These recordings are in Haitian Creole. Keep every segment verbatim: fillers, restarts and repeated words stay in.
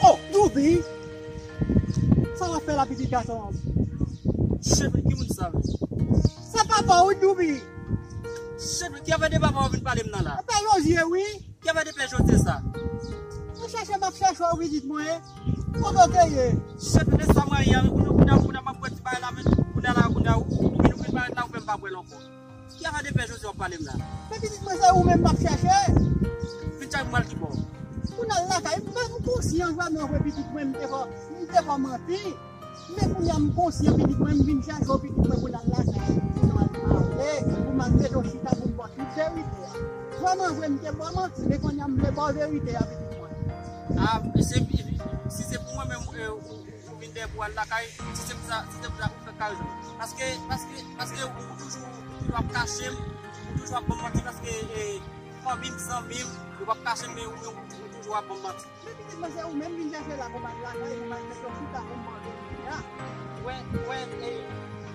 Oh, Doubi! Sa w ap fè la, pitit gason an? Chèf, ki moun sa menm? Se papa w, wi, Doubi! Chèf, ki afè de papa w vin pale m nan la? Pè Jozye, wi. Ki afè de pè Jozye sa? Mwen chèche, m ap chèche w, pitit mwen. Kote w te ye? Chèf, lè swa mwen ye, kounye a, kounye a, m ap pran ti bagay la, men kounye a la, kounye a, ou, ou vin, ou vin parèt la, ou fè m pa wè l ankò. Ki afè de pè Jozye w ap pale m la? Men pitit mwen, se ou menm m ap chèche. Vin chak mwen al ki bò? Pou n al lakay, m, m konsyan, jwa mwen vre pitit mwen, m te fè, m te fè w manti. Men kounye a m konsyan pitit mwen, m vin chèche w pitit mwen pou n al lakay. Pou nou al pale, pou m al mete w chita pou m ba w tout verite a. Jwa mwen vre m te ba w manti, men kounye a m vle ba w verite a pitit mwen. A, se, si se pou mwen menm, e, ou, ou vin dèyè pou al lakay, si se pou sa, si se pou sa, ou fè kay ou. Paske, paske, paske ou toujou, ou toujou ap kache m, ou toujou ap ban m manti, paske, e, fanmi m, zanmi m, yo p ap kache m, men ou, ou, ou toujou ap ban m manti. Men pitit mwen, se ou menm vin chèche la pou m al lakay, pou m al mete w chita pou m ba w verite a. Wè, wè, e,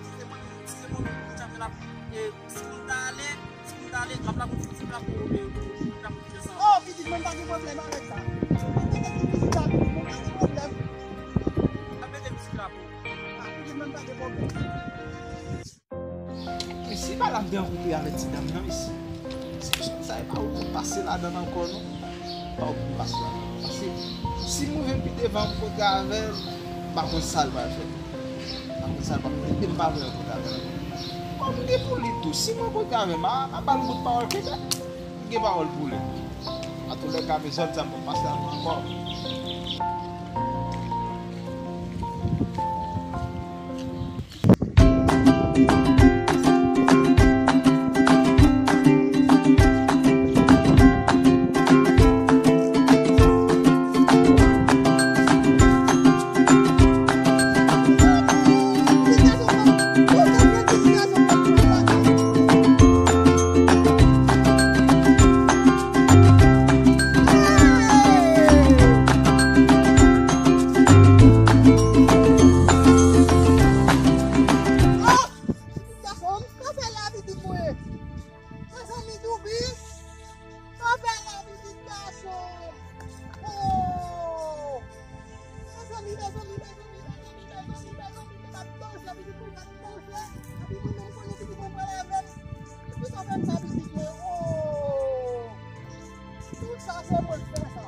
si se mwen, si se mwen menm vin chèche la, e, si m ta ale, si m ta ale, m ap la pou, si m la pou, e, m la pou fè sa. Oh, pitit mwen, pa gen pwoblèm avèk sa. Mwen mete ti mizik la, pitit mwen, pa gen pwoblèm. M ap mete mizik la pou. Ah, pitit mwen, pa gen pwoblèm. Mesi, pa la m te rankontre avèk ti dam nan, mesi. Se jan sa, e pa ou pou pase ladan l ankò, non. Pa ou pou pase ladan l. Paske si m rive pi devan, m kontre avè l, m pa konn sa l pral fè. M pa konn sa l pral fè. E m pa vle rankontre avè l ankò. Bon, m gen pou li tou. Si m rankontre avè l, m a, m a ba l yon bout pawòl kenbe. M gen pawòl pou li. Antoulèka, mezanmi, sa m pap pase avè l ankò. Pitit gason, sa w fè la, pitit mwen? Mezanmi, Doubi, sa w fè la, pitit gason? Oh! Mezanmi, mezanmi, mezanmi, mezanmi, mezanmi, mezanmi, m ap danje, pitit mwen, m ap danje. Epi mwen menm, m konnen pitit mwen pral avè m. Poukisa w fè m sa, pitit mwen? Oh! Tout sa, se mwen k fè sa.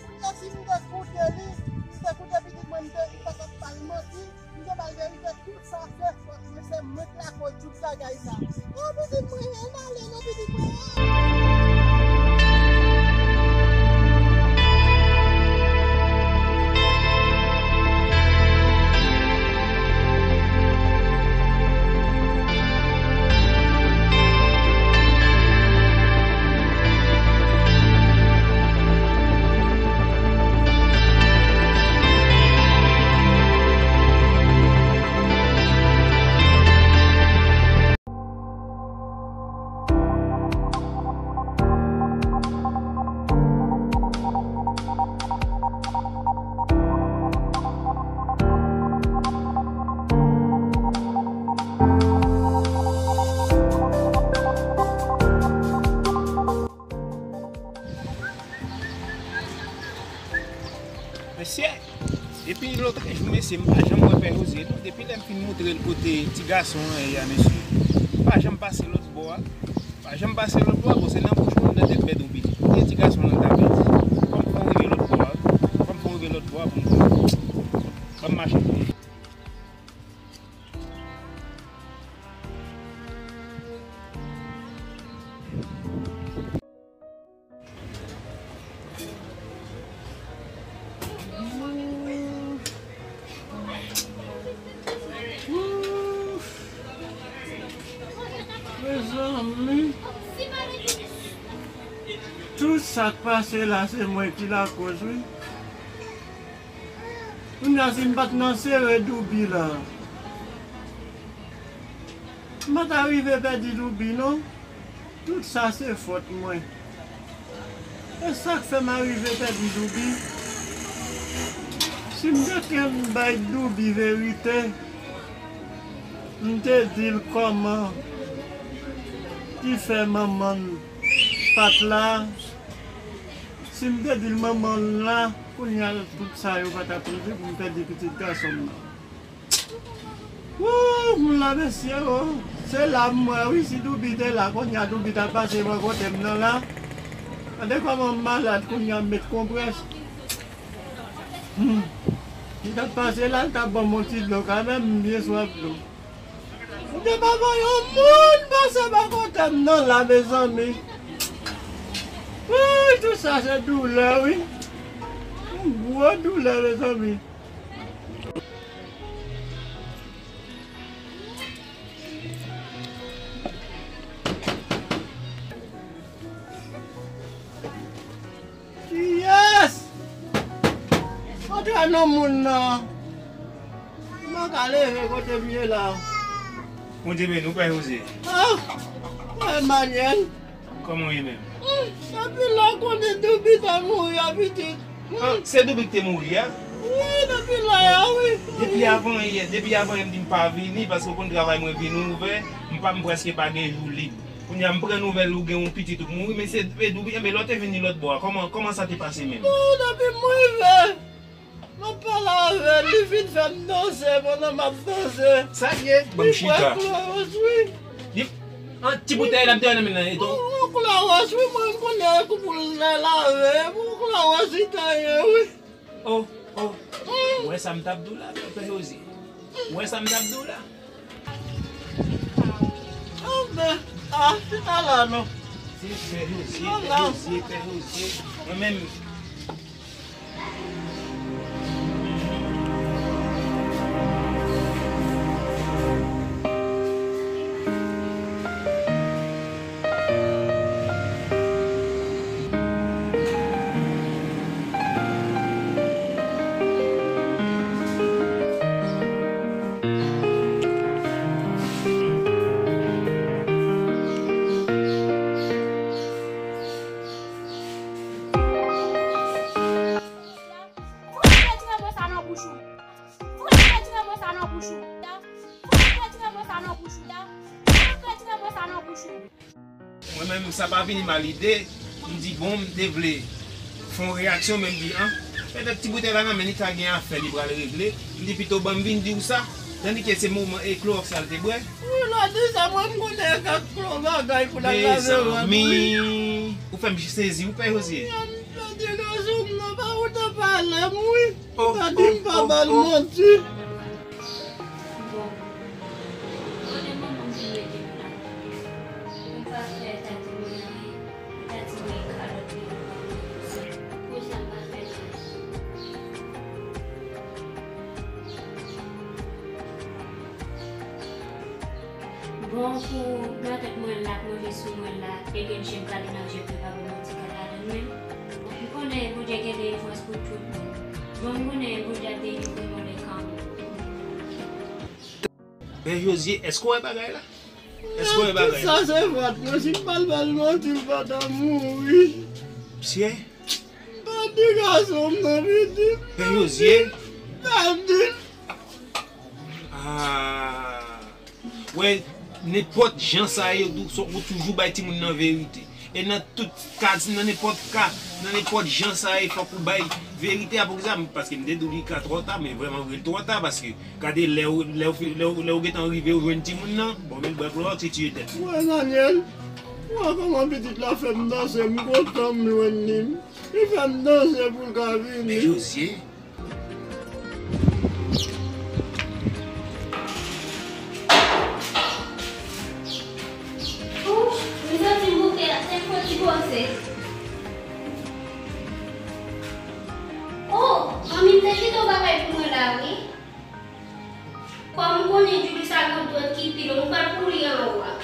Kounye a, si m te koute li, m te koute pitit mwen, m te, m pa t ap ba l manti. M te ba l verite, tout sa se fòt mwen, se mwen k lakòz tout bagay sa. Oh, pitit mwen, ann ale non, pitit mwen. Mesye, depi lòt jou, mesye, m pa janm wè Pè Jozye, non. Depi lè m fin moutre l kote ti gason an ye a, mesye, m pa janm pase lòt bò a. M pa janm pase lòt bò a, bon, se nan bouch mwen m tande l pèdi yon pitit. Kote ti gason an ta pèdi? Fò m fè w rive lòt bò a, wi. Fò m fè w rive lòt bò a pou m, pou m mache pou li. Mezanmi, tout sa k pase la, se mwen ki lakòz, wi. Kounye a, si m pa t nan sere Doubi la, m pa ta rive pèdi Doubi, non. Tout sa se fòt mwen. E sa k fè m arive pèdi Doubi. Si m te kenbe bay Doubi verite, m te di l kòman ki fè manman l pa t la. Si m te di l manman l la, kounye a tout sa yo pa t ap rive pou m pèdi pitit gason m nan. Wouw, moun la mesye o. Se la m wè wi, si Doubi te la, kounye a Doubi t ap pase bò kote m nan la. Gade kòman m malad kounye a, m met konprès. Hmm. Li t ap pase la, li t ap ban m yon ti dlo kanmenm, m byen swaf dlo. M te pa voye yon moun pase bò kote m nan la, mezanmi. Wouy, tout sa se doulè, wi. Yon gwo doulè, mezanmi. Kiyès? Antre non moun nan. M pa ka leve kote m ye la. Bondye beni w, Pè Jozye. Ah! Mwen Emmanuel. Kòman w ye menm? Hmm, depi lè w konnen Doubi ta mouri a pitit. Hmm. Ah, se Doubi ki te mouri a? Wi, depi lè a, wi. Depi avan yè, depi avan yè m di m pa vini paske w konn travay mwen vin ouvè, m pa, m prèske pa gen jou lib. Kounye a m pran nouvèl ou gen yon pitit ou mouri, men se, e, Doubi, enben lè w te vini lòt bò a, kòman, kòman sa te pase menm? Bon, depi m rive, m ap pale avè l, li vin fè m danse pandan m ap danse. Sa l ye? Ban m chita. Li bwè klowòs, wi. Li, an, ti boutèy la m te wè nan men l lan, e tou. Yon klowòs, wi, mwen m konnen e kou pou l lave, e pou klowòs li te ye, wi. Oh, oh. Ou wè sa m t ap di w la, Pè Jozye? Ou wè sa m t ap di w la? Anben, ah, chita la non. Se Pè Jozye, Pè Jozye, Pè Jozye. Mwen menm. Fout tèt renmen sa nan bouch ou. Fout tèt renmen sa nan bouch ou. Fout tèt renmen sa nan bouch ou. Fout tèt renmen sa nan bouch ou. Mwen menm, sa pa vini mal ide. M di, bon, m te vle fè yon reyaksyon, men m di, an, petèt ti boutèy la nan men li ka gen afè li pral regle. M di, pito ban m vin di w sa, tandike se moman e klowòks la l te bwè. Wi, lè w di sa, mwen m konnen e kèk klo bagay pou l al lave rad, wi. Mezanmi, ou fè m sezi, wi, Pè Jozye. Pèdi gason m nan, pa ou te pale m, wi. Ou ta di m pa ba l manti. Bon. Kote manman m vin rete m la? M pa fè ta di mwen anyen. Li ta di mwen li ka lòt peyi, li pa konn kote l ye. Poukisa m pa fè sa? Bon, pou matant mwen la k manje sou mwen la, e gen je m ka degaje pou l pa ban m yon ti kat ladann menm. M konnen Bondye gen delivrans pou tout moun. Bon, m konnen Bondye ap delivre mwen de kanmè. Pè Jozye, èske w wè bagay la? Èske w wè bagay la? Tout sa se fòt mwen, si m pa t ba l manti, l pa t ap mouri. Mesye. Pèdi gason m nan, pitit. Pè Jozye. Pèdi. Ah. Wè, nenpòt jan sa ye, ou, ou toujou bay timoun nan verite. E nan tout ka, nan nenpòt ka, nan nenpòt jan sa ye, fòk ou bay verite a. Poukisa? Paske m te di w li ka twò ta, men vrèman vre l twò ta, paske gade lè w, lè w, lè w, lè w gentan rive, w jwenn timoun nan, bon, men l bwè klowòks, li tiye tèt li. Wè, Daniel, wè kòman pitit la fè m danse, m kontan m jwenn li. Li fè m danse pou l ka vini. Men Josie. Ouch, m santi m bouke la, se fò ti poze. Oh, manmi m te kite yon bagay pou mwen la, wi. Kòm m konnen Julissa gen dwèt ki pi long, m pral pou li anwo a.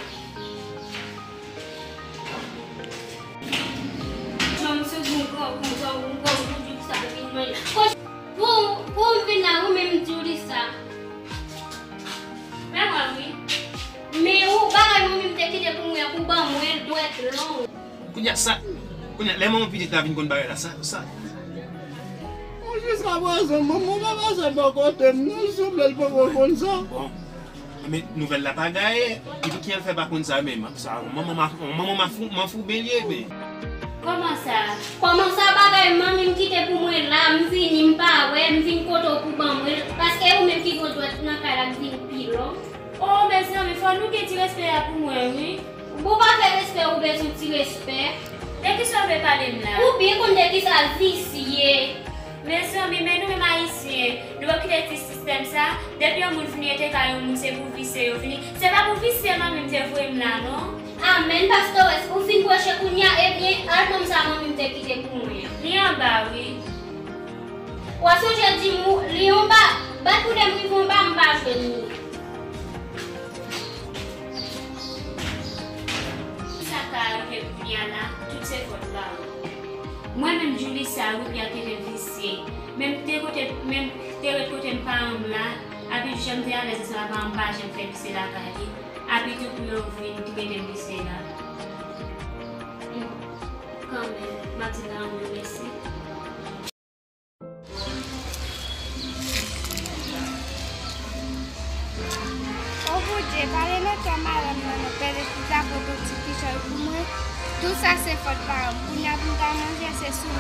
Jan m sou bon grangou, grangou, grangou, Julissa vin manje. Pou, pou m vin la, ou menm Julissa. Men mwen, wi. Men ou, bagay manmi m te kite pou mwen, pou ban mwen dwèt long. Kounye a sa, kounye a, lè manman pitit la vin konn bagay la, sa, sa. Bon, jiskaprezan, manman pa pase bò kote m, non, souple, l poko konn sa. Bon. Men nouvèl la pa gaye, epi kijan l fè pa konn sa menm? Sa, manman ma, manman ma fou, ma fou byen l ye, men. Kòman sa? Kòman sa bagay manmi m kite pou mwen la, m vini, m pa wè, m vin kote w pou ban mwen, paske ou menm ki gen dwèt nan kay la k vin pi long. Oh, mezanmi, fò nou gen ti respè a pou mwen, wi. Bon, pa fè respè, ou bezwen ti respè. De kisa w vle pale m la? Ou byen konn de kisa l visye. Mezanmi, men nou menm Ayisyen, nou p ap kite ti sistèm sa. Depi yon moun fin rete kay yon moun, se pou visye yo vini. Se pa pou visye manmi m te voye m la, non. Amèn, pastores, ou fin preche kounye a, ebyen, al pran sa manmi m te kite pou mwen. Li anba, wi. W a sonje di m, li anba, bat pou lè m rive anba, m pa jwenn li. Sa ka rive kounye a la, tout se fòt pa w. Mwen menm Julissa, wi, Pierre te vin visye. Menm te kote, menm te ret kote m paran m la, epi jan m te alèz ansanm avè w, m pa janm fè visye lakay li. Epi tou pou yo vin kite m visye la. Kanmenm, m ap di l anmwe mèsi. O Bondye, pale nan kè madanm nan non, pèmèt li ta pote yon ti kichòy pou mwen. Tout sa se fòt paran m. Kounye a pou m ta manje, se sou